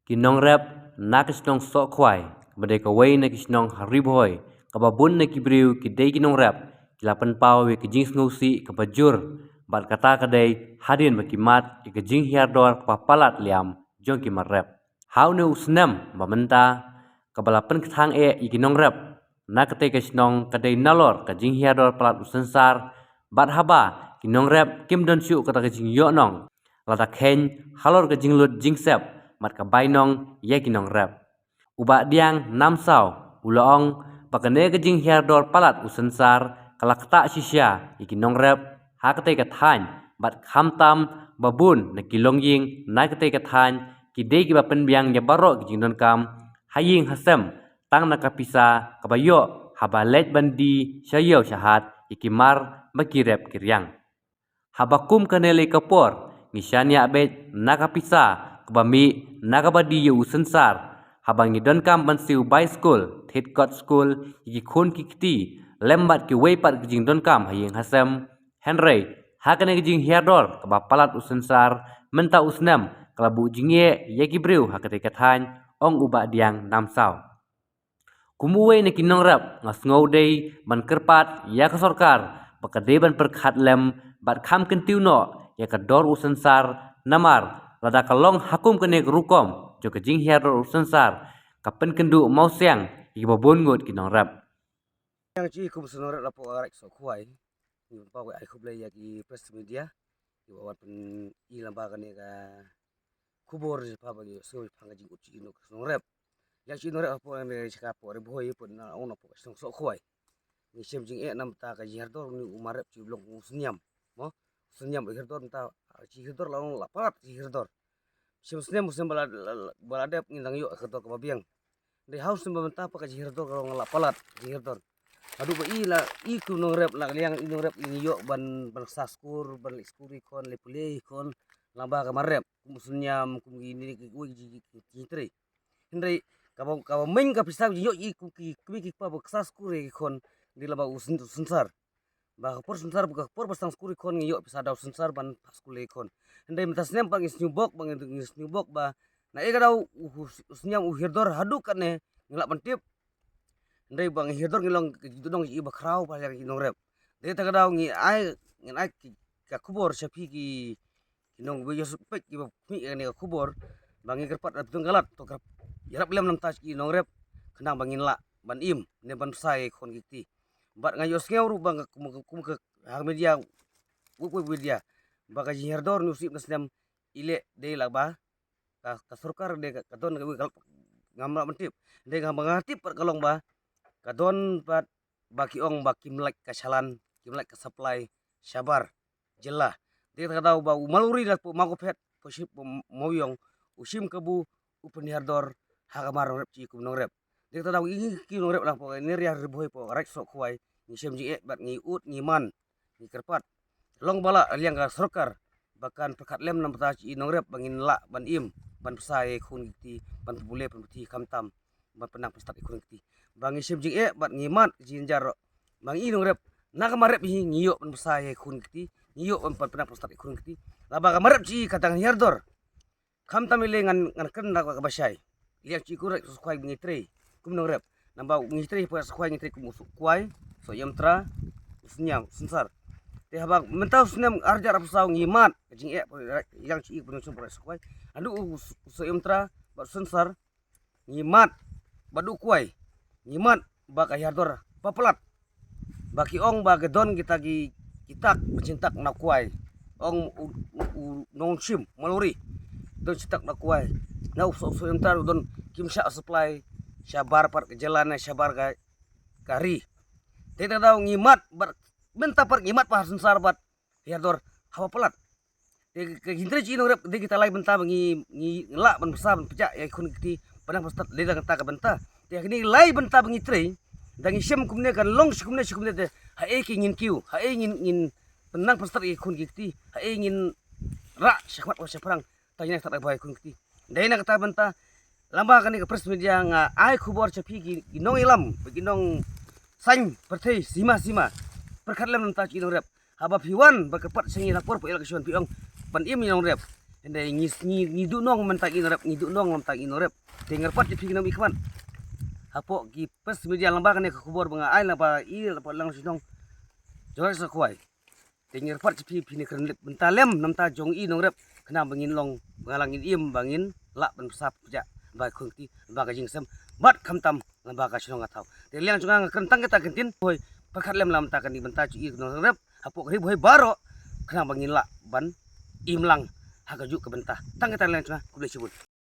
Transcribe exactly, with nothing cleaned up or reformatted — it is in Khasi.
Ki nongrep na ka shnong Sohkhwai, ba dei kawei na ki shnong ha Ri Bhoi, kaba bun na ki briew ki dei ki nongrep, ki la pynpaw ïa ka jingsngewsih kaba jur, bad kata ka dei hadien ba ki mad ïa ka jinghiar dor kaba palat liam jong ki mar rep. Ha une u snem ba mynta, kaba la pynkthang eh ïa ki nongrep na katei ka shnong ka dei nalor ka jinghiar dor palat u synsar, bad haba ki nongrep kim don shuh kata ka jingïohnong, lada kheiñ halor ka jinglut jingsep bad ka bainong ïa ki nongrep. U Bah Diang Namsaw u la ong ba kane ka jinghiar dor palat u synsar ka la ktah shisha ïa ki nongrep ha katei ka thaiñ, bad khamtam ba bun na ki longïing na katei ka thaiñ ki dei kiba pynbiang ïa baroh ki jingdonkam ha ïing ha sem, tang na ka pisa kaba ïoh haba leit ban die sha ïew sha hat ïa ki mar ba ki rep ki riang. Haba kum kane lei ka por, ngi shaniah beit na ka pisa kaba mih na kaba die ïa u synsar, haba ngi donkam ban siew bai skul, thied kot skul ïa ki khun ki kti, lem bad kiwei pat ki jingdonkam ha ïing ha sem. Hynrei ha kane ka jinghiar dor kaba palat u synsar, mynta u snem ka la buh jingeh ïa ki briew ha katei ka thaiñ, ong u Bah Diang Namsaw. Kum uwei na ki nongrep, nga sngew dei ban kyrpad ïa ka sorkar ba ka dei ban pyrkhat lem bad kham kyntiew noh ïa ka dor u synsar, namar lada ka long ha kum kane ka rukom jong ka jinghiar dor u synsar, ka pynkynduh mawsiang ïa kiba bun ngut ki nongrep. Ïa ngi kum ki nongrep la pok ha Raid Sohkhwai, ngi pynpaw ai khublei ïa ki press media kiba wan pyni lem ba kane ka khubor, jingpynpaw ba ïohsngew shaphang ka jingud jingïoh ki nongrep. Ïa ki nongrep hapoh ne sha ka pok Ri Bhoi, pok na ong na pok shnong Sohkhwai. Ngi shem jingeh namar ka jinghiar dor une u mar rep, u long u sniam. Mo, u sniam u hiar dor, namar ka jinghiar dor la long la palat jinghiar dor. Shem snem u snem ba la, la, la, ba la dep ngi dang ïoh hiar dor kaba biang. Dei ha u snem ba mynta pat ka jinghiar dor ka long la palat jinghiar dor. Haduh ba i la, i ki nongrep, la ka liang i nongrep ngi ïoh ban, ban ksa skur, ban leit skur ïa ki khun, leit pule ïa ki khun, lem ba ka mar rep, kum u sniam, kum kine ki, ki, ki, ki, ki jingtrei. Hynrei kaba, kaba main ka pisa jong i kum ki kmie ki kpa ba ksa skur ïa ki khun, dei lem ba u syn-, u synsar. Ba ka por synsar, ba ka por ba sdang skur ïa ki khun ngi ïoh pisa da u synsar ban phah skur ïa ki khun. Hynrei mynta snem pat ngi sngewbok, ba ngi, ngi sngewbok ba na ei ka daw u, u, u sniam u hiar dor haduh katne ngi lah ban tip. Hynrei ba ngi hiar dor ngi long ki dong ki ba khraw ba ïa ki nongrep. Dei ta ka daw ngi ai, ngi ai ki, ka khubor sha phi ki, ki nong ba ïohsngew peit kiba khmih ïa kane ka khubor, ba ngi kyrpad da phi tong galat to kyrpad ïarap lem namar ki nongrep, khnang ba ngin lah ban im ne ban pynshai ïa ki khun ki kti. Bad nga ïohsngew ruh ba nga kum, kum, kum ka ha media, web, web media, ba ka jinghiar dor une u snem, i leh dei lem ba ka, ka sorkar dei ka, ka don kawei ka, ngam lah ban tip. Dei nga ba nga tip pat ka long ba ka don pat ba ki ong ba kim lait ka shalan, kim lait ka supply shabar jylla. Dei ta ka daw ba u maluri la pok Mawkphet, pok ship, pok Mawiong, u shim kabu, u pynhiar dor ha ka mar nongrep, ki kum nongrep. Dei ta ka daw i ki nongrep lang pok ne ria Ri Bhoi, pok Raid Sohkhwai, ngi shem jingeh bad ngi ud, ngi man, ngi kyrpad. Long ba la liang ka sorkar ba kan pyrkhat lem namar ki nongrep ba ngin lah ban im, ban pynshai ïa ki khun ki kti, ban pule pule khamtam ban pynang pynstad ïa ki khun ki kti. Ba ngi shem jingeh bad ngi mad jingjar ba ngi nongrep na ka mar rep hi ngi ïoh ban pynshai ïa ki khun ki kti, ngi ïoh ban, ban pynang pynstad ïa ki khun ki kti. Lem ba ka mar rep hi ka dang hiar dor. Khamtam i lei ngan, ngan kren da kaba shai. Liang ki kum Raid Sohkhwai ba ngi trei kum nongrep. Namar ba ngi trei hapoh Sohkhwai ngi trei kum u Sohkhwai, Sohiemtra, u sniam, u synsar. Te haba mynta u snem ar hajar arphew saw ngi mad ka jingeh, liang ki kum nongshong Sohkhwai. Haduh u, u Sohiemtra bad u synsar ngi mad, bad u Kwai ngi mad ba ka hiar dor palat. Ba ki ong ba ka don kita ki, ki tak, ba shin tak na Kwai. Ong u, u, u nongshim maluri, don shin tak na Kwai. Na u Soh, u Sohiemtra u don kim shah supply shabar pat ka jylla ne shabar ka, ka ri. Te ta ka daw ngi mad bad mynta pat ngi mad ba ha synsar bad hiar dor haba palat. Te ka, ka jingtrei ki nongrep dei kita lai bynta ba ngi, ngi lah ban pynshai ban pynjah ïa ki khun ki kti, pynang pynstad dei da kata ka bynta. Te kine lai bynta ba ngi trei, da ngi shem kumne kan long shi kumne shi kumne te, haei ki ngin kiew, haei ngin, ngin pynang pynstad ïa ki khun ki kti, haei ngin rah shakhmat wa shaphrang, ta ngin stad ïa ki khun ki kti. Dei na kata bynta, lem ba kane ka press media nga ai khubor sha phi ki, ki nongïalam, ki nongsaiñ pyrthei sima sima. Pyrkhat lem namar ki nongrep. Haba phi wan ba kyrpad sha ngi na por poi election phi ong ban im ïa nongrep. Hynrei ngi ngi ngi duh nong mynta ngi nongrep, ngi duh nong mynta ngi nongrep. Te ngi report ïa phi ki nongmihkhmat. Hapoh ki press media lyngba kane ka khubor ba nga ai lyngba i lyngba lang shnong. Jong ka sa khwai. Te ngi report ïa phi, phi ne kren lip mynta lem namta jong i nongrep. Khnang ba ngin long ba nga lang ngin im ba ngin lah ban psa pjah ba khun kti ba ka jingsem. Bad khamtam lyngba ka shnong ka thaw. Te liang jong nga nga kren tang kita ka ktien hoi. Pyrkhat lem lam ta kane mynta jong i nongrep. Hapoh ka ri ba hoi baroh. Khnang ba ngin lah ban im lang ha kajuh ka bynta. Tang kita liang jong nga, khublei shibun.